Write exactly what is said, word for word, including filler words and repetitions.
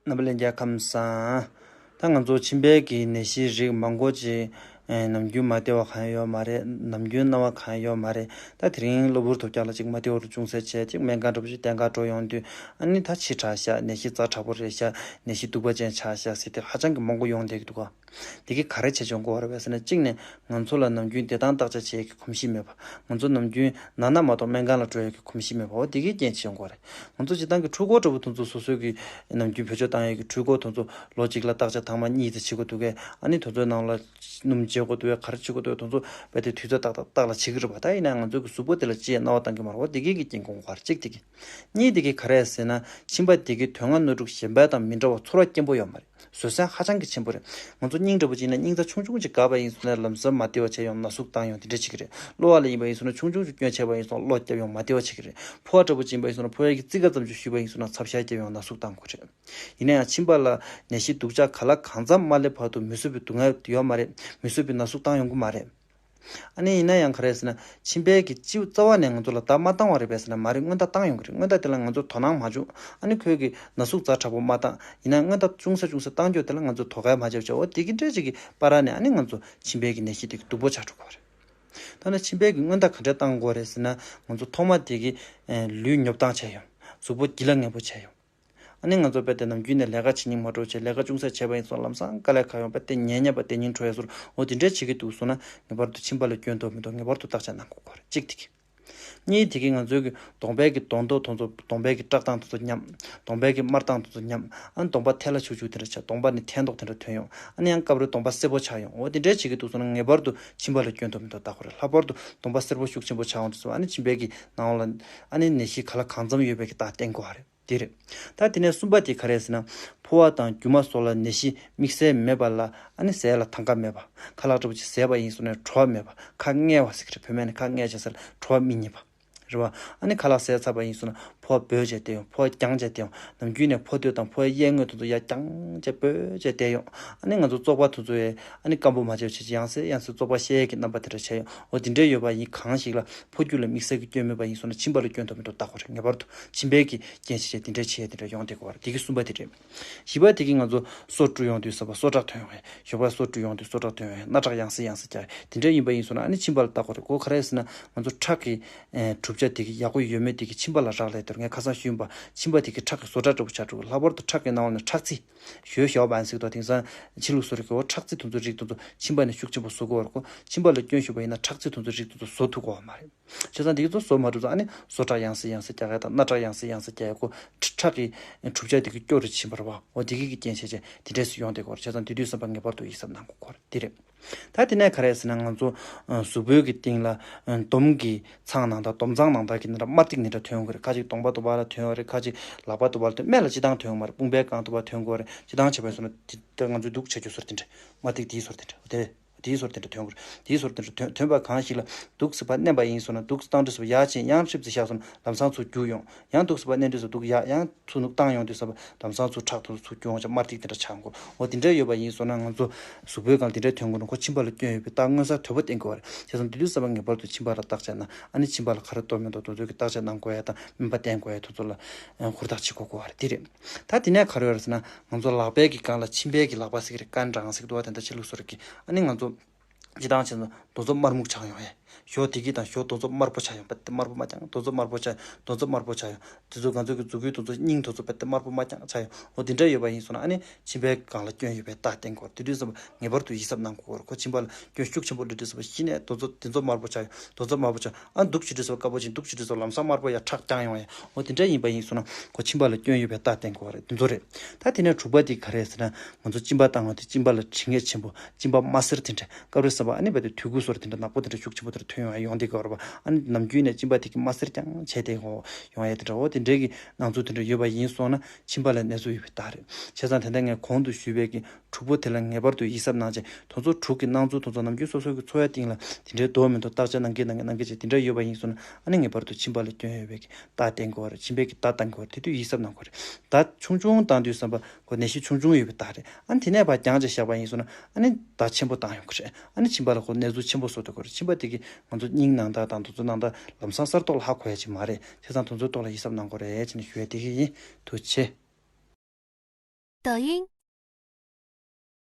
རྣམ་པ་ལྷན་རྒྱས་ཁམས་བཟང་། ད་ང་ཚོ་མཆིན་པའི་གི་ནད་གཞིའི་རིགས་མང་པོ་ཅིག་ཨེ་ནམ་རྒྱུན་མ་བདེ་བ་གང་ཡོད་མ་རེད། ནམ་རྒྱུན་སྣང་བ་གང་ཡོད་མ་རེད། ད་དེ་རིང་གློ་བུར་དུ་བསྐྱར་ལ་ཅིག་མ་བདེ་བ་རུ་ཅུང་ཟད་བྱས། ཅིག་སྨན་ཁང་འདྲ་པོ་ཅིག་བསྟེན་ག་འགྲོ་ཡོང་དུས། ཨ་ནི་ད་ཕྱི་དྲགས་ཤག་ནད་གཞི་ཛ་དྲག་པོ་རེད་ཤག་ནད་གཞི་གདུག་པ་ཅན་ཆགས་ཤག་ཟེར་དེ་ཧ་ཅང་གི་མང་པོ་ཡོང་བསྡད་ཀྱི་འདུག་ག་དེ་གིས་ག་རེ་བྱས་བྱུང་གི་ཡོད་རེད་པས་ཟེར་ན། གཅིག་ནས་ང་ཚོ་ལ་ནམ་རྒྱུན་བདེ་ཐང་བརྟག་དཔྱད་བྱེད་ཡས་ཀྱི་གོམས་གཤིས་མེད་པ། ང་ཚོ་ནམ་རྒྱུན་ན་ན་མ་གཏོགས་སྨན་ཁང་ལ་འགྲོ་ཡས་ཀྱི་གོམས་གཤིས་མེད་པ། འོ་དེ་གིས་རྐྱེན་བྱས་ཡོང་གི་ཡོད་རེད། ང་ཚོ་སྤྱིར་བཏང་གི་འཕྲུལ་འཁོར་འདྲ་པོ་དེ་ཚོ་སོ་སོའི་གི་ནམ་རྒྱུན་བེད་སྤྱོད་བཏང་ཡས་ཀྱི་འཕྲུལ་འཁོར་དེ་ཚོ་ལོ་གཅིག་ལ་བརྟག་དཔྱད་ཐེངས་མ་གཉིས་ཙམ་བྱེད་དགོས་འདུག་གས། ཨ་ནི་དེ་ཚོའི་ནང་ལ་སྣུམ་བརྗེ་དགོས་འདུག་གས། ག་རེ་བྱེད་དགོས་འདུག་གས། དེ་ཚོ་རྦད་དེ་དུས་ཚོད་ཏག་ཏག་ཏག་ལ་བྱེད་ཀྱི་རེད་པ། ད་ཡིན་ན་ང་ཚོའི་གི་གཟུགས་པོ་དེ་ལ་ཅི་ཡང་སྣང་བ་བཏང་གི་མ་རེད། འོ་དེ་གིས་གི་རྐྱེན་ཁོང་ག་རེ་གཅིག་དེ་གིས། གཉིས་དེ་གིས་ག་རེ་ཟེར་ན། མཆིན་པ་དེ་གི་དོན་ལྔ་སྣོད་དྲུག་གཞན་པ་དང་མི་འདྲ་བར་ཚོར་བ་སྐྱེན་པོ་ཡོད་མ་རེད། བཟོད་བསྲན་ཧ་ཅང་གི་ཆེན་པོ་རེད། ང་ཚོ་སྙིང་འདྲ་པོ་ཅིག་ཡིན་ན་སྙིང་རྩ་ཆུང་ཆུང་ཅིག་འགག་པ་ཡིན་སོང་ན་ལམ་སང་མ་བདེ་བ་བྱས་ཡོང་། ན་ཟུག་བཏང་ཡོང་། དེ་འདྲ་བྱེད་ཀྱི་རེད། གློ་བ་ལ་ཡིན་པ་ཡིན་སོང་ན་ཆུང་ཆུང་ཅིག་སྐྱོན་ཆེ་བ་ཡིན་སོང་གློ་རྒྱབ་ཡོང་། མ་བདེ་བ་བྱེད་ཀྱི་རེད། ཕོ་བ་འདྲ་པོ་ཅིག་ཡིན་པ་ཡིན་སོང་ན་ཕོ་བའི་གི་རྩི་ཁ་ཙམ་ཅིག་ཞུས་པ་ཡིན་སོང་ན་ཚབ་ཤ་རྒྱབ་ཡོང་། ན་ཟུག་བཏང་དགོས་རེད། ཡིན་ན་ཡང་མཆིན་པ་ལ་ནད་གཞི་སྡུག་ཅག་ག་ལ་གང་འཚམ་མ་སླེབས་བར་དུ་མི་བཟོད་པའི་སྡུག་བསྔལ་ཡོད་མ་རེད། མི་བཟོད་པའི་ན་ཟུག་བཏང་ཡོང་གི་མ་རེད། ཨ་ནི་ཡིན་ན་ཡང་ག་རེ་ཟེར་ན། མཆིན་པའི་གི་སྤྱི་རྩ་བ་ནས་ང་ཚོ་ལ་བརྡ་མ་བཏང་བ་རེད་པས་ཟེར་ན། མ་རེད། སྔོན་བརྡ་བཏང་ཡོང་གི་རེད། སྔོན་བརྡ་དེ་ལ་ང་ཚོ་དོ་སྣང་མ་བྱུང་། ཨ་ནི་ཁོས་གི་ན་ཟུག་ཛ་དྲག་པོ་མ་བཏང་། ཡིན་ན་སྔོན་བརྡ་ཅུང་ཟད་ཅུང་ཟད་བཏང་རྒྱུ་དེ་ལ་ང་ཚོ་དོ་གལ་མ་བྱས་བྱས། འོ་དེ་གི་འདྲ་ཅིག་གི་བར་ནས་ཨ་ནི་ང་ཚོ་མཆིན་པའི་གི་ནད་གཞི་དེ་གི་སྡུག་པོ་ཆགས་འགྲོ་གི་རེད། ད་ནི་མཆིན་པའི་གི་སྔོན་བརྡ་ག་འདྲས་བཏང་དགོས་རེད་ཟེར་ན། ང་ཚོ་ཐོག་མ་དེ་གི་ཨེ་ལུས་ཉོབ་ཐང་ཆགས་ཡོང་། གཟུགས་པོ་སྒྱིད་ལ་ངན་པོ་ཆགས་ཡོང་། ཨ་ནི་ང་ཚོ་རྦད་དེ་ནམ་རྒྱུན་ནས་ལས་ཀ་བྱེད་སྙིང་མ་བྲོ་བྱས། ལས་ཀ་ཅུང་ཟད་བྱས་པ་ཡིན་སོང་ལམ་སང་དཀའ་ལས་ཁག་ཡོང་། རྦད་དེ་ཉལ་ཉལ་བ་དེ་ཉིན་འགྲོ་ཡས་ཟུར། འོ་དེ་འདྲས་བྱེད་ཀྱི་འདུག་སོང་ན་ངེས་པར་དུ་མཆིན་པ་ལ་སྐྱོན་འདུག་མི་འདུག་ངེས་པར་དུ་བརྟག་དཔྱད་གནང་དགོས་ཀྱི་རེད། གཅིག་དེ་གི། གཉིས་དེ་གི་ང་ཚོའི་གི་གདོང་པའི་གི་གདོང་མདོག་དེ་ཚོ། གདོང་པའི་གི་བཀྲག་མདངས་དེ་ཚོ་ཉམས། གདོང་པའི་གི་དམར་མདངས་དེ་ཚོ་ཉམས། ཨ་ནི་གདོང་པ་ཐལ་ལ་ཆུག་ཆུག་དེ་འདྲ་ཆགས། གདོང་པ་ནི་ཐལ་མདོག་དེ་འདྲ་ཐོན་ཡོང་། ཨ་ནི་ཡང་སྐབས་རེ་གདོང་པ་སེར་པོ་ཆགས་ཡོང་། འོ་དེ་འདྲས་བྱེད་ཀྱི་འདུག་སོང་ན་ངེས་པར་དུ་མཆིན་པ་ལ་སྐྱོན་འདུག་མི་འདུག་བརྟག་དགོས་རེད། ལྷག་པར་དུ་གདོང་པ་སེར་པོ་ཤུགས་ཆེན་པོ་ཆགས་ཡོང་དུས་ཙམ། ཨ་ནི་མཆིན་པའི་གི་ནང་ལ་ཨ་ནི་ནད་གཞི་ག་ལ་གང་འཚམ་ཡོད་པའི་གི་རྟགས་བསྟན་དགོས་པ་རེད། དེ་རེད། ད་དེ་ནས་གསུམ་པ་དེ་ག་རེ་ཟེར་ན། ཕོ་བ་དང་རྒྱུ་མ་སོགས་ལ་ནད་གཞི་དམིགས་བསལ་མེད་པ་ལ། ཨ་ནི་ཟས་ལ་དང་ག་མེད་པ། ཁ་ལག་འདྲ་པོ་ཅིག་ཟས་པ་ཡིན་སོང་ན་བྲོ་བ་མེད་པ། ཁ་མངལ་བ་ཟེར་གྱི་རེད། བོད་སྨན་ནས་ཁ་མངལ་བྱ་ས་ལ་བྲོ་བ་མི་རྙེད་པ། རེད་བ། ཨ་ནི་ཁ་ལག་ཟས་ཚར་བ་ཡིན་སོང་ན་ཕོ་བ་འབོལ་བྱས་བསྡད་ཡོང་། ཕོ་བ་རྒྱང་བྱས་བསྡད་ཡོང་། ནམ་རྒྱུན་ནས་ཕོ་ཐོད་དང་ཕོ་བའི་གཡས་ངོས་དེ་ཚོ་ཡར་རྒྱང་བྱས་འབོལ་བྱས་བསྡད་ཡོང་། ཨ་ནི་ང་ཚོ་བཙོག་པ་དེ་ཚོ་ཡས་ཨ་ནི་སྐམ་པོ་མ་བྱས་བྱས་ཡང་སེ་ཡང་སེ་བཙོག་པ་བཤལ་ཡས་ཀྱི་རྣམ་པ་དེ་འདྲ་བྱས་ཡོང་། འོ་དེ་འདྲ་ཡོད་པ་ཡིན། གང་ཞིག་ལ་ཕོ་རྒྱུད་ལ་དམིགས་བསལ་གྱི་སྐྱོན་མེད་པ་ཡིན་སོང་ན་མཆིན་པ་ལ་སྐྱོན་འདུག་མི་འདུག་བརྟག་དགོས་རེད། ངེས་པར་དུ་མཆིན་པའི་གི་རྐྱེན་བྱས་བྱས་དེ་འདྲ་བྱས་ཡས་དེ་འདྲ་ཡོང་བསྡད་དགོས་པ་རེད། དེ་གི་གསུམ་པ་དེ་རེད། བཞི་པ་དེ་གི་ང་ཚོ་སོ་བཀྲུ་ཡོང་དུས་ཙམ་པ་སོ་ཁྲག་ཐོན་ཡོང་བས། ཞོགས་པ་སོ་བཀྲུ་ཡོང་དུས་སོ་ཁྲག་ཐོན་ཡོང་བས། སྣ་ཁྲག་ཡང་སེ་ཡང་སེ་རྒྱག་ཡས་དེ་འདྲ་ཡིན་པ་ཡིན་སོང་ན་ཨ་ནི་མཆིན་པ་ལ་བརྟག་དགོས་རེད། ཁོ་ག་རེ་ཟེར་ན། ང་ཚོ་ཁྲག་གི་ཨེ་གྲུབ་ཆ་དེ་གི་ཡག་པོ་ཡོད་མེད་དེ་གི་མཆིན་པ་ལ་རག་ལས་དེར། ངས་ཁ་སང་ཞུས་པ། མཆིན་པ་དེ་གི་ཁྲག་གི་བཟོ་གྲྭ་འདྲ་པོ་ཆགས་འགྲོ་གི། ལྷག་པར་དུ་ཁྲག་གི་ནང་ལ་ནི་ཁྲག་རྩི། ཞོ་ཞོ་བན་ཟེར་དོ། དེང་སང་ཕྱི་ལུགས་སུ་རེད་གི། འོ་ཁྲག་རྩི་དེ་ཚོ་རིགས་དེ་ཚོ་མཆིན་པ་ནི་ཤུགས་ཆེན་པོ་བཟོ་གི་ཡོད་རེད་གོ། མཆིན་པ་ལ་སྐྱོན་ཞུགས་པ་ཡིན་ན་ཁྲག་རྩི་དེ་ཚོ་རིགས་དེ་ཚོ་བཟོ་ཐུབ་ཀྱི་ཡོད་མ་རེད། བྱས་ཙང་དེ་གི་ཚོ་བཟོ་མ་ཐུབ་ཙང་ཨ་ནི་སོ་ཁྲག་ཡང་སེ་ཡང་སེ་རྒྱག་ཡས་དང་སྣ་ཁྲག་ཡང་སེ་ཡང་སེ་རྒྱག་ཡས་གོ། ཁྲག་གི་གྲུབ་ཆ་དེ་གི་སྐྱོ་རུ་ཕྱིན་པ་རེད་བ། འོ་དེ་གི་གི་རྐྱེན་བྱས་བྱས་དེ་འདྲས་སུ་ཡོང་བསྡད་ཀྱི་ཡོད་རེད། བྱས་ཙང་དེ་དུས་ཙམ་པ་ངེས་པར་དུ་ཡིད་གཟབ་གནང་དགོས་ཀྱི་ཡོད་རེད། དེ་རེད། ད་དེ་ནས་ག་རེ་ཟེར་ན། ང་ཚོ་ཨ་གཟུགས་པོའི་གི་སྟེང་ལ་ཨ་འདོམ་གི་ཚང་ནང་དང་འདོམ་ཚང་ནང་དག་གི་ནི་འདྲ་དམར་ཐིག་ནི་འདྲ་ཐོན་གྱི་རེད། ཁ་ཅིག་གདོང་པ་དུ་བ་ལ་ཐོན་ཡོད་རེད། ཁ་ཅིག་ལག་པ་དུ་བ་ལ་ཐོན། སྨད་ལ་སྤྱི་བཏང་ཐོན་ཡོད་མ་རེད། དཔུང་པའི་རྐང་དུ་བ་ཐོན་གྱི་ཡོད་རེད། སྤྱི་བཏང་བྱས་པ་ཡིན་སོང་ན་དེ་ལྟར་ང་ཚོའི་སྡུག་བྱེད་རྒྱུ་བཟོ་འདྲ་དེ་འདྲ། དམར་ཐིག་དེའི་བཟོ་འདྲ་དེ་འདྲ་དེ། དེའི་བཟོ་འདྲ་དེ་འདྲ་ཐོན་གྱི་རེད། དེའི་བཟོ་འདྲ་དེ་འདྲ་ཐོན་ཐོན་པ་གང་ཞིག་ལ་སྡུག་ཟེར་བ་མནན་པ་ཡིན་སོང་ན། སྡུག་བཏང་དུས་ཙམ་པ་ཡར་ཕྱིན། ཡང་ཧྲིབ་ཙམ་བཞག་སོང་ན་ལམ་སང་ཚུར་རྒྱུག་ཡོང་། ཡང་སྡུག་ཟེར་བ་མནན་དུས་ཙམ་པ་སྡུག་ཡར་ཡང་ཚུར་ནུབ་བཏང་ཡོང་དུས་ཙམ་པ་ལམ་སང་ཚུར་ཁྲག་དེ་ཚོ་ཚུར་རྒྱུག་ཡོང་བྱས་དམར་ཐིག་དེ་འདྲ་ཆགས་འགྲོ། འོ་དེ་འདྲ་ཡོད་པ་ཡིན་སོང་ན་ང་ཚོ་གཟུགས་པོའི་སྒང་དེ་འདྲ་ཐོན་གྱི་འདུག་ཁོ་མཆིན་པ་ལ་སྐྱོན་ཡོད་པའི་རྟགས་མངོན་གསལ་དོད་པོ་བསྟན་གྱི་ཡོད་རེད། བྱས་ཙང་དེ་དུས་ཙམ་པ་ངེས་པར་དུ་མཆིན་པ་ལ་བརྟག་དཔྱད་གནང་། ཨ་ནི་མཆིན་པ་ལ་ག་རེ་གཏོར་མིན་འདུག་དེ་ཚོའི་གི་བརྟག་དཔྱད་གནང་དགོས་ཡ་དང་སྨན་པ་བསྟེན་དགོས་ཡ་དེ་ཚོ་ལ་ཧུར་ཐག་བྱེད་དགོས་ཀྱི་ཡོད་རེད། དེ་རེད། ད་དེ་ནས་ག་རེ་ཡོད་རེད་ཟེར་ན། ང་ཚོ་ལག་པའི་གི་སྒང་ལ་མཆིན་པའི་གི་ལག་པ་ཟེར་གྱི་རེད། ཀན་རང་ཟེར་གྱི་འདུག་བ། དེ་འདྲ་ཕྱི་ལུགས་སུ་རེད་གི། ཨ་ནི་ང་ཚོ་སྤྱི་བཏང་བྱས་ན་དོ་ཚོ་དམར་སྨུག་ཆགས་ཡོང་ཡ། ཞོ་དེ་གི་དང་ཞོ་དོ་ཚོ་དམར་པོ་ཆགས་ཡོང་། དཔེ་དེ་དམར་པོ་མ་རྐྱང་དོ་ཚོ་དམར་པོ་ཆགས་དོ་ཚོ་དམར་པོ་ཆགས་ཡོང་། དེ་ཚོ་ང་ཚོ་གི་མཛུབ་གུའི་དོ་ཚོ་སྙིང་དོ་ཚོ་དཔེ་དེ་དམར་པོ་མ་རྐྱང་ཆགས་ཡོང་། འོ་དེ་འདྲ་ཡོད་པ་ཡིན་སོང་ན་ཨ་ནི་མཆིན་པའི་སྒང་ལ་སྐྱོན་ཡོད་པའི་རྟགས་བསྟན་དགོས། དེ་དུས་ཙམ་པ་ངེས་པར་དུ་ཡིད་གཟབ་གནང་དགོས། ཁོ་མཆིན་པ་ལ་སྐྱོན་ཤུགས་ཆེན་པོ་འགྲོ་དུས་ཙམ་པ་གཞི་ནས་དོ་ཚོ་དེ་ཚོ་དམར་པོ་ཆགས་ཡོང་། དོ་ཚོ་དམར་པོ་ཆགས། ཨ་འདུག་བྱེད་དུས་ཙམ་པ་དཀར་པོ་ཅིག་འདུག་བྱེད་དུས་ཙམ་པ་ལམ་སང་དམར་པོ་ཡ་ཁྲག་རྐྱང་ཡོང་ཡ། འོ་དེ་འདྲ་ཡིན་པ་ཡིན་སོང་ན་ཁོ་མཆིན་པ་ལ་སྐྱོན་ཡོད་པའི་རྟགས་བསྟན་དགོས་པ་རེད། དེ་ཚོ་རེད། ད་དེ་ནས་དྲུག་པ་དེ་ག་རེ་ཟེར་ན། ང་ཚོ་གཅིན་པ་བཏང་བ་དེ་གཅིན་པ་ལ་དྲི་ངད་ཆེན་པོ། གཅིན་པ་དམར་སེར་དེ་འདྲ། སྐབས་རེ་ཟ་བ་ཨ་ནི་རྦད་དེ་དུག་ཁུ་སོགས་དེ་འདྲ་ནག་པོ་དེ་འདྲ་ཤུགས་ཆེན་པོ་དེ་འདྲ་ཐོན་ཡོང་ཡ་ཡོང་བསྡད་ཀྱི་ཡོད་རེད་པ། ཨ་ནི་ནམ་རྒྱུན་ནས་གཅིན་པ་དེ་གི་དམར་སེར་རྐྱང་བྱས་ཏེ་ཡོང་ཡོང་ཡ་དེ་འདྲ། འོ་དེ་འདྲའི་གི་སྣང་ཚུལ་དེ་འདྲ་ཡོད་པ་ཡིན་སོང་ན་མཆིན་པ་ལ་ནད་གཞི་ཡོད་པའི་རྟགས་རེད། བྱས་ཙང་དེ་འདྲ་ངས་གོང་དུ་ཞུས་པའི་གི་དྲུག་པོ་དེ་ལ་ངེས་པར་དུ་ཡིད་གཟབ་གནང་བྱས། དེ་ཚོ་དྲུག་གི་སྣང་ཚུལ་དེ་ཚོ་ནམ་རྒྱུན་སོ་སོ་གི་འཚོ་བའི་སྟེང་ལ་དེ་འདྲའི་འདུག་མི་འདུག་བརྟག་དཔྱད་གནང་གི་གནང་གི་གནང་གི་བྱས། དེ་འདྲ་ཡོད་པ་ཡིན་སོང་ན་ཨ་ནི་ངེས་པར་དུ་མཆིན་པ་ལ་སྐྱོན་ཡོད་པའི་གི་བརྟག་བསྟན་དགོས་རེད། མཆིན་པའི་གི་བརྡ་བཏང་དགོས་རེད། དེ་དུས་ཡིད་གཟབ་གནང་དགོས་རེད། བརྡ་ཆུང་ཆུང་བཏང་དུས་ཙམ་པ་ཁོ་ནད་གཞི་ཆུང་ཆུང་ཡོད་པའི་བརྡ་རེད། ཨ་ནི་དེ་ནས་ཕར་རྒྱང་ཅིག་བཞག་པ་ཡིན་སོང་ན་ཨ་ནི་བརྡ་ཆེན་པོ་བཏང་ཡོང་གི་རེད། ཨ་ནི་མཆིན་པ་ལ་ཁོ་གནས་ཚུལ་ཆེན་པོ་བཟོ་ཐུབ་ཀྱི་རེད། མཆིན་པ་དེ་གི་ང་ཚོ་སྙིང་ནང་དག་དང་དེ་ཚོ་ནང་དག་ལམ་སང་གསར་ཐོག་ལ་ཧ་གོ་ཡ་ཅིག་མ་རེད། བྱས་ཙང་དེ་ཚོའི་ཐོག་ལ་ཡིད་གཟབ་གནང་དགོས་རེད་ཅེས་ནས་ཞུ་ཡ་དེ་གི་ཡིན། ཐུགས་རྗེ་ཆེ། 抖音